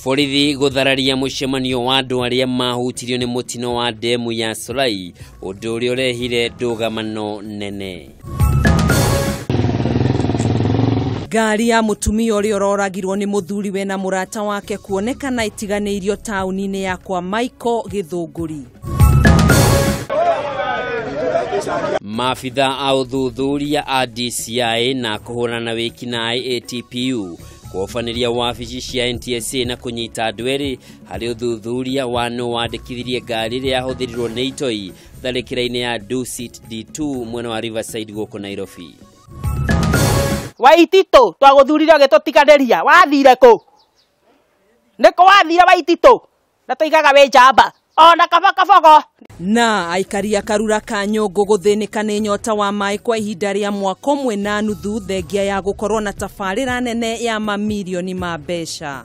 Borithi gũthararia mũcemanio wa andũ arĩa mahutirio nĩ mũtino wa ndemu ya Solai, ũndũ ũrĩa ũrehire ndũgamano nene. Ngari ya mũtumia ũrĩa ũroragirwo nĩ mũthuriwe na mũrata wake kuonekana ĩtiganĩirio taũni-inĩ ya kwa Michael Gĩthũngũri. Maabitha a ũthuthuria a DCI na kũhũrana na wĩkinaĩ ATPU kũobanĩria wabici cia NTSA na kũnyita andũ erĩ harĩ ũthuthuria wa nũ wandĩkithirie ngari ĩrĩa yahũthĩrirwo nĩ itoi tharĩkĩra-inĩ ya Dusit D2 mwena wa Riverside gũkũ Nairobi. Waititũ twagũthurire ũgĩtũtiganĩria, wathire kũ? Nĩkũ wathire Waititũ? Na tũigaga wĩ njamba ona kaba kabogo. Na aikari a Karura ka Nyũngũ gũthĩnĩka nĩ nyota wa maĩ kwa ihinda rĩa mwaka ũmwe na nuthu thengia ya gũkorwo na tabarĩra nene ya mamirioni ma mbeca.